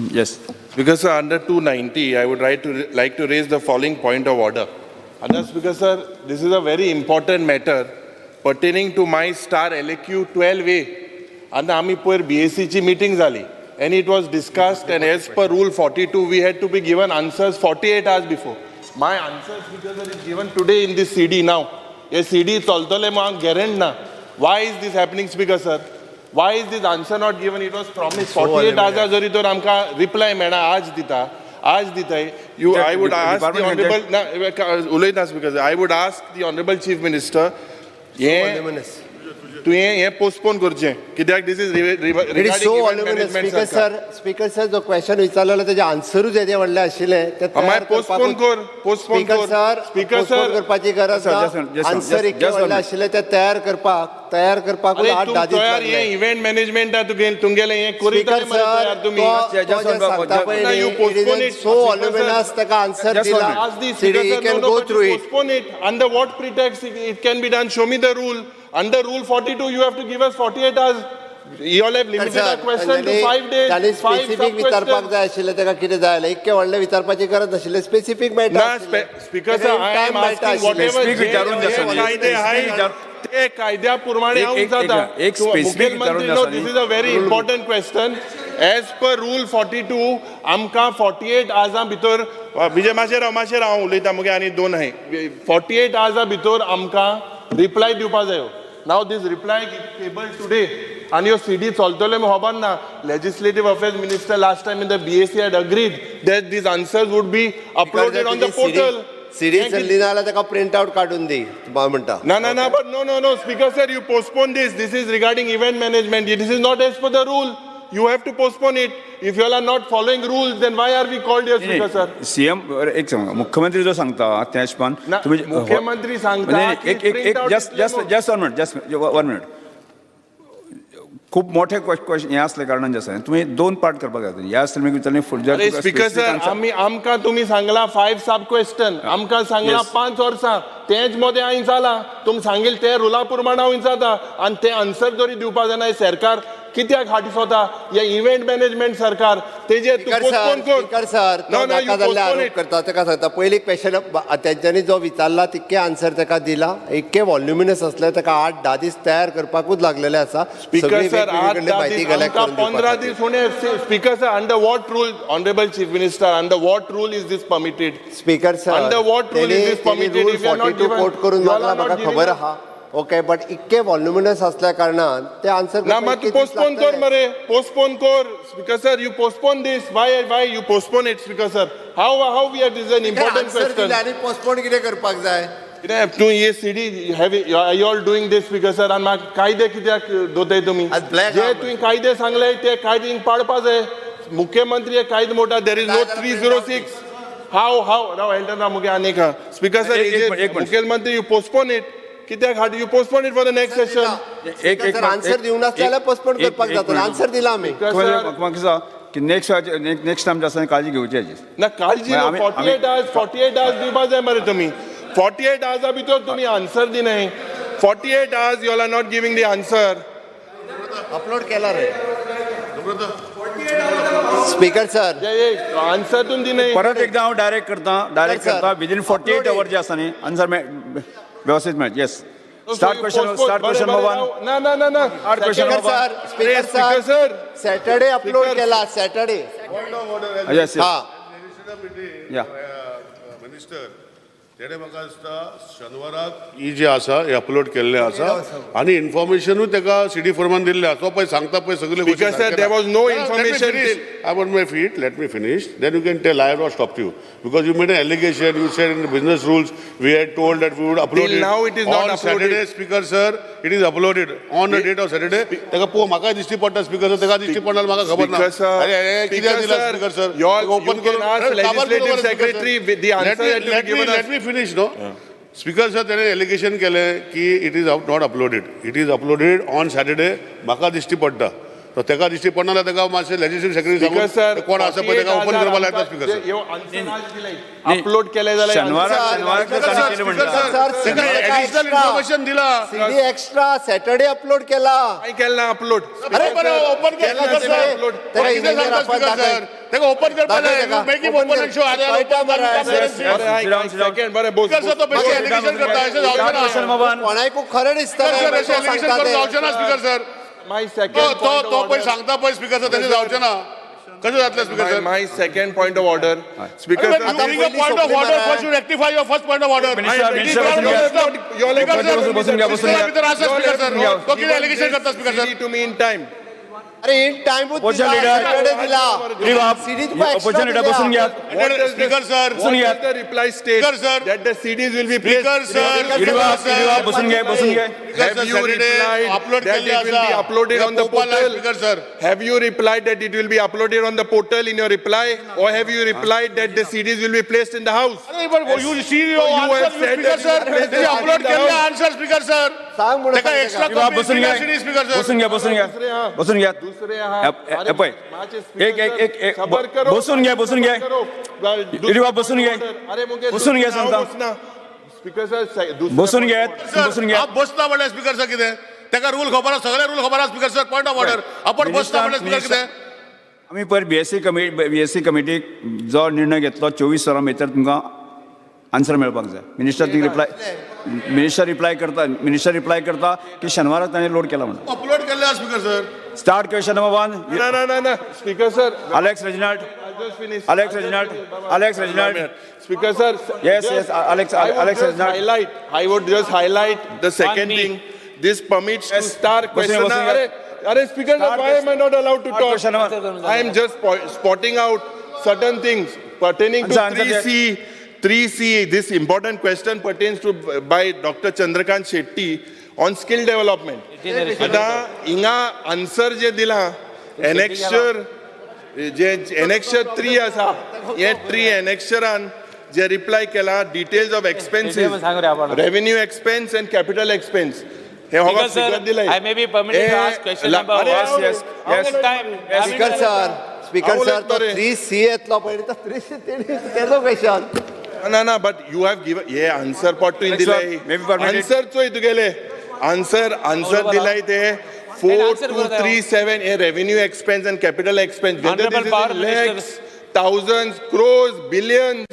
Yes. Speaker sir, under 290, I would like to raise the following point of order. Under Speaker sir, this is a very important matter pertaining to my star LAQ 12A. And आमी पयर BAC ची meeting जाली and it was discussed, and as per rule 42, we had to be given answers 48 hours before. My answer, Speaker sir, is given today in this CD now. Hey CD चलतले म्हाका guarantee ना. Why is this happening, Speaker sir? Why is this answer not given? It was promised. 48 hours जरी तर आमकां reply मेळना, आज दिता, आज दिताय. You, I would ask the Department honourable, ना, उलयता Speaker sir. I would ask the honourable Chief Minister, हें तुवें हें पोस्टपोन करचें कित्याक this is It is so voluminous. Speaker sir, Speaker sir, जो क्वेश्चन विचारलेलो तेजे आन्सरूच येदे व्हडले आशिल्ले ते मागीर पोस्टपोन कर, पोस्टपोन स्पीकर कर. सर, स्पीकर पोस्टपोन सर, करपाची गरज Sir, ना. Just one, just one, answer just- इतके just one व्हडले minute. आशिल्ले ते तयार करपाकूच अरे 8-10 तूं दीस तयार हें लागले. इव्हेंट मॅनेजमेंटा तुगे तुमगेलें हें स्पीकर करीत सर, तयार तुमी. तो Just तो one जे minute. सांगता पळय ना, you न्ही, it postpone is it. So Speaker sir, voluminous, ताका आन्सर Just one दिला. minute. Ask the CD speaker, sir, can no, no, go but through you it. postpone it. Under what pretext it can be done? Show me the rule. Under rule 42, you have to give us 48 hours. You all have limited our question to 5 days. तांणी Five specific विचारपाक sub-questions. जाय आशिल्लें ताका कितें जाय जाल्यार इतकें व्हडलें विचारपाची गरज नाशिल्लें, स्पेसिफीक मेळटा ना, आशिल्लें. Speaker sir, ताका I time am मेळटा asking आशिल्लें. whatever Specific जे विचारून जे जाता न्ही. कायदे Specific आहाय ते कायद्या प्रमाणे एक- हांव एक- जाता. एक specific मुखेलमंत्री, विचारून no, जाता this न्ही. is a very important question. As per rule 42, आमकां 48 आवर्सां भितर, विजय मातशें राव, मातशें राव, हांव उलयता मुगे आनी दोन आहाय. 48 आवर्सां भितर आमकां रिप्लाय दिवपा जायो. Now this reply table today आनी ह्यो सीडी चलतल्यो म्हूण खबर ना. Legislative Affairs Minister last time in the BAC had agreed that these answers would be uploaded on the portal. CD चल्ली ना जाल्यार ताका प्रिंट आउट काडून दी हांव म्हणटा. No, no, no, but no, no, no. Speaker sir, you postpone this. This is regarding event management. This is not as per the rule. You have to postpone it. If you all are not following rules, then why are we called here, Speaker sir? CM, एक सांगा, मुख्यमंत्री जो सांगता त्या हिशोबान ना, तुम्ही मुख्यमंत्री सांगता नाही, की एक एक print एक out just दितले जस्ट म्हणून. Just one minute, just one minute. खूप मोठे क्वेश्चन हे असले कारणान जे आसा तुमी दोन पार्ट करपाक जाय. ह्या आसले मागीर विचारलें फुडल्या अरे तुका स्पीकर specific sir, answer- आमी आमकां तुमी सांगला फायव सब क्वेश्चन, आमकां सांगला 5 वर्सां तेंच मदें हांवें जालां. तुमी सांगिल्लें तें रुला प्रमाण हांव जाता आनी तें आन्सर जरी दिवपा जायना, सरकार कित्याक हाटी सोता हे इव्हेंट मॅनेजमेंट सरकार तेजेर तूं स्पीकर सर, पोस्टपोन कर. स्पीकर सर, No, तो no, you नाका जाल्ले postpone आरोप it. करता. ताका सांगता पयली क्वेश्चन तेंच्यांनी जो विचारला तितके आन्सर ताका दिला. इतके वॉल्युमिनस असले ताका 8-10 दीस तयार करपाकूच लागलेले आसा. स्पीकर सगळी सर, वेगवेगळी आठ कडली धा म्हायती दीस कलेक्ट आमकां करून दिवपा 15 खातीर. दीस उणें. Speaker sir, under what rule, honourable Chief Minister, under what rule is this permitted? Speaker sir, Under what rule is this permitted? Rule If you are not 42 given- quote करून you all मागला are not म्हाका giving खबर us- आहा. Okay, but इतके वॉल्युमिनस असल्या कारणान ते answer ना, मात पोस्टपोन कर मरे, पोस्टपोन कर. Speaker sir, you postpone this. Why you postpone it, Speaker sir? How we are, this an important answer question. दिले आनी पोस्टपोन कितें करपाक जाय? कितें तूं हे CD have, you all doing this, Speaker sir? आनी म्हाका कायदे कित्याक दोताय तुमी? आज black जे आहा. तुवें कायदे सांगले ते कायदे हिंग पाळपा जाय. मुख्यमंत्री हे कायदे मोडटा. There is no 306. How राव एल्टन राव मुगे आनी एक स्पीकर सर, एक- एक- एक मिनिट. मुखेलमंत्री, you postpone it. कित्याक हाड, you postpone it for the next session. एक एक सर, आन्सर दिवंक नासले जाल्यार पोस्टपोन एक- करपाक एक जाता. मिनिट. आन्सर दिला आमी. सर, म्हाका दिसता की नेक्स्ट नेक्स्ट टायम जे आसा काळजी घेवची हाजी. ना, काळजी मागीर आमी- 48 hours, 48 hours दिवपा जाय मरे तुमी. 48 आवर्सा भितर तुमी answer दिनाय. 48 hours you all are not giving the answer. Upload केला रे स्पीकर सर. आन्सर तुमी दिनाय. परत एकदा हांव डायरेक्ट करता, डायरेक्ट Sir, करता. विदीन 48 upload our जे आसा न्ही आन्सर व्यवस्थीत मेळट. Yes, start question, start question number 1. ना ना ना ना. Start question speaker number sir, speaker speaker sir, sir. Saturday upload Speaker- केला सॅटर्डे. येस. हा. या. मिनिस्टर, तेणे म्हाका दिसता शेनवाराक ही जी आसा ही अपलोड केल्लें आसा आनी इन्फॉर्मेशनूय ताका सीडी फॉर्मान दिल्लें आसा. तो पळय सांगता पळय सगळे. Speaker sir, there was no information till- I want my feet, let me finish, then you can tell. I have not stopped you because you made an allegation. You said in the business rules we had told that we would upload Till it. now it is not On uploaded. Saturday, Speaker sir, it is uploaded on the date of Saturday. ताका पळोव म्हाका दिश्टी पडटा speaker sir, ताका दिश्टी पडना म्हाका खबर ना. Speaker sir, अरे, अरे, कित्याक Speaker दिला sir, speaker sir? You can ask legislative secretary with the answer that you given us. Let me finish, no. Speaker sir, त्याने एलिगेशन केलें की it is not uploaded. It is uploaded on Saturday. म्हाका दिश्टी पडटा, तो ताका दिश्टी पडना जाल्यार ताका मातशें लेजिस्लेटिव्ह सेक्रेटरी स्पीकर सर, सांगून कोण आसा पळय ताका ओपन करपाक लायता स्पीकर सर. अपलोड केले जाल्यार शेनवाराक शेनवाराक Sir, तांणी केलें म्हणटा. सर, ताका एडिशनल इन्फॉर्मेशन दिला. सीडी एक्स्ट्रा सॅटर्डे अपलोड केला. काय केलं ना अपलोड. अरे बरं, ओपन केलं केला सर. सर. upload. ताका कितें इमेजीर सांगता आपण स्पीकर दाखय. सर? ताका ओपन करपा दाखय जाय. ताका. Make him Open open कर. And show. कळटा मरे. बरें, आयक, सेकंड, बरें, बोस. स्पीकर सर, तो बेश्टे एलिगेशन करता, अशें जावचें ना. Question number 1. कोणाकू खरें दिसता. स्पीकर सर, अशें एलिगेशन सांगता करून ते. जावचें ना स्पीकर सर. My second तो तो तो पळय सांगता पळय स्पीकर सर, तशें जावचें ना. कशें जातलें speaker sir? My second point of order, speaker You bring a point of order, first you rectify your first point of order. Minister, minister, बसून घ्या. स्पीकर सर, बसून घ्या, बसून घ्या. भितर आसा स्पीकर सर, तो कितें एलिगेशन करता speaker sir? To me in time. अरे, इन टायम Opposition leader. दिला. युरीबाब, CD तुका extra opposition leader, दिल्या. बसून घ्या. स्पीकर सर, बसून घ्या. The reply state Speaker, sir. That the CDs will be speaker placed. Sir, युरीबाब, युरीबाब, बसून घे, बसून घे. Have you replied upload that केल्ले it will be आसा. Uploaded on the portal? Speaker sir. Have you replied that it will be uploaded on the portal in your reply, or have you replied that the CDs will be placed in the house? अरे, but you see your You have answer, said speaker that you sir. will place the upload CD in the केल्ले house. Answer speaker sir. सांग म्हणून ताका सांग extra ताका. युरीबाब, बसून घे. Speaker sir. बसून घ्या, बसून घ्या, बसून घ्या. दुसरे आहा. हे पळय, एक एक एक एक, बसून घे, बसून घे. युरीबाब, बसून घे. अरे मुगे, बसून घे सांगता. स्पीकर सर, बसून घे, बसून घे. हांव बसता म्हणल्यार स्पीकर सर कितें? ताका रूल खबर आसा, सगळे रूल खबर आसा speaker sir. Point of order, आपण बसता म्हणल्यार स्पीकर कितें? आमी पयर बीएससी कमिटीक जो निर्णय घेतलो, 24 वरां भितर तुमकां आन्सर मेळपाक जाय. मिनिस्टर ती रिप्लाय, मिनिस्टर रिप्लाय करता, मिनिस्टर रिप्लाय करता की शेनवाराक ताणें लोड केला म्हणून. अपलोड केल्ले आसा speaker sir. Start question number 1. ना ना ना ना, speaker sir. Alex Reginald. Alex Reginald, Alex Reginald. Speaker sir. Yes, Alex, I would Alex just Reginald. highlight, I would just highlight the second me. thing. This permits to Yes. Star बसून question. बसून. अरे अरे speaker sir, Star why am I not allowed to Star talk? question number- I am just spotting out certain things pertaining to Answer, answer. 3C. 3C, this important question pertains to by Dr. Chandrakant Shetty on skill development. आता हिंगा answer जे दिला, annexure जे annexure 3 आसा, हे 3 एनेक्शरान जे reply केला, details of expenses, सांग रे आपण. Revenue expense and capital expense, hey हो Speaker sir, figure दिलाय. I may be permitted to ask question number अरे, one. Yes, yes. Time. Speaker sir, speaker हांव सर, उलयत तो रे. 3C येतलो पयलीं, तो 3C तेजो क्वेश्चन. ना ना, but you have given hey answer pot तुवें Next one, दिलाय. May be permitted. Answer चोय तुगेले, आन्सर, आन्सर दिलाय ते 4 answer 2 बरोबर. 3 7, hey revenue expense and capital expense, Honorable Power Minister. Lakhs, thousand, crores, billions,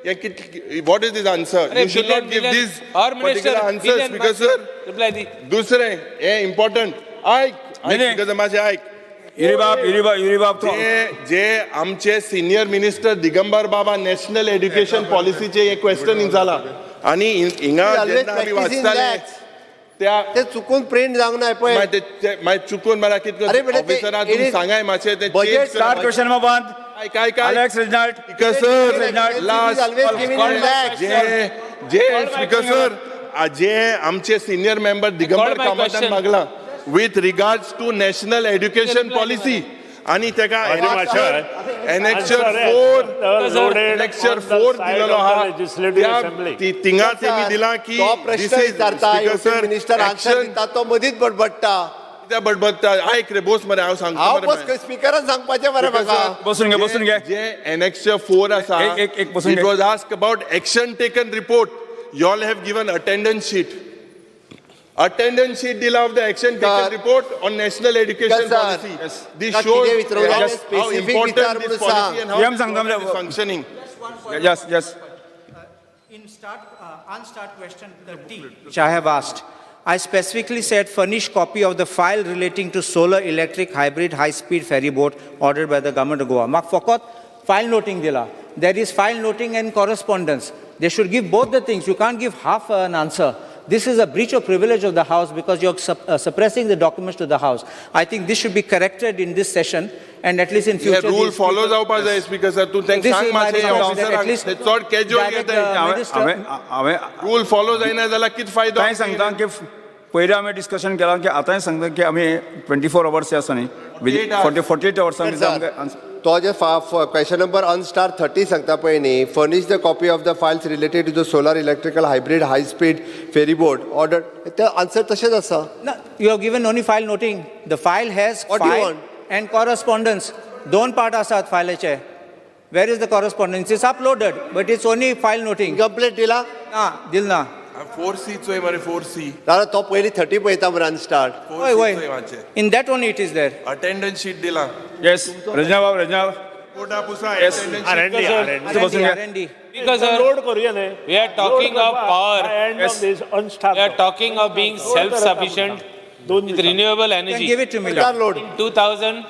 hey कित? What is this answer? You should not give this Our minister, particular answer, billion speaker sir. Reply the. दुसरें हे important, आयक. नाही, नाही. Speaker मातशें आयक. युरीबाब, युरीबाब, युरीबाब, तो जे जे आमचे सिनियर मिनिस्टर दिगंबर बाबा नॅशनल एड्युकेशन पॉलिसीचे हे क्वेश्चन जाला आणि हिंगा Always जेन्ना आमी practice in वाचताले lakhs. त्या ते चुकून प्रिंट जावंक ना पळय. मागीर मागीर चुकून मला कितें अरे बेटा, ते ऑफिसरा it is सांगाय मातशें ते budget change start कर. Question number 1. आयक, आयक, आयक. Alex Reginald. Speaker sir, last Always given in lakhs. जे जे स्पीकर सर, जे आमचे सिनियर मेंबर दिगंबर my कामतान question. मागला with regards to national education policy आणि तेका एनेक्शर 4, एनेक्शर 4 दिलेलो आहा, त्या थिंगा तेमी दिला की तो प्रश्न विचारता, स्पीकर मिनिस्टर आन्सर सर, दिता, तो मदींच बडबडटा. कित्याक बडबडटा? आयक रे, बोस मरे, हांव सांगता हांव मरे. बस, स्पिकरान सांगपाचें मरे म्हाका. बसून घे, बसून घे. जे एनेक्शर 4 आसा, एक- एक- एक बसून it घे. Was ask about action taken report. You all have given attendance sheet, attendance sheet दिला of the action taken Sir. Report on national education Sir. Policy. This का शोज कितें विचारूंक जाय? How Specific विचार इम्पॉर्टंट this म्हणून सांग. Policy and how M सांगता म्हणजे- functioning. Yes. In start, unstarred question 30, which I have asked, I specifically said furnish copy of the file relating to solar electric hybrid high-speed ferry boat ordered by the government of Goa. म्हाका फकत file noting दिला. There is file noting and correspondence. They should give both the things. You can't give half an answer. This is a breach of privilege of the House because you're suppressing the documents to the House. I think this should be corrected in this session and at least in hey future. Rule these follow people- जावपा जाय speaker sir. तूं तांकां This सांग is my मातशें request that at least ऑफिसरांक, चड casual direct घेताय. the हांवें minister- हांवें हांवें रूल फॉलो जायना जाल्यार कितें फायदो? आतांय सांगता की पयलीं आमी डिस्कशन केलां की आतांय सांगता की आमी 24 अवर्स आसा न्ही, 48 अवर्सां भितर आमकां answer- तो जे क्वेश्चन नंबर अनस्टार 30 सांगता पळय न्ही, furnish the copy of the files related to the solar electrical hybrid high speed ferry boat order, ते आन्सर तशेंच आसा. No, you have given only file noting. The file has What do you file want? And correspondence. दोन part आसात फायलाचे. Where is the correspondence? It's uploaded, but it's only file noting. Complete दिला. ना, दिल ना. 4C चोय मरे, 4C. दादा, तो पयलीं 30 पळयता मरे अनस्टार. वय वय. In that only it is there. Attendance sheet दिला. येस, रजना बाब, रजना बाब. R&D, R&D. बसून घ्या. R&D. Speaker sir, load करूया न्ही. We are talking load of power. End of this We are talking of being self-sufficient दोन with renewable You can energy. give it to me. Load. In 2000,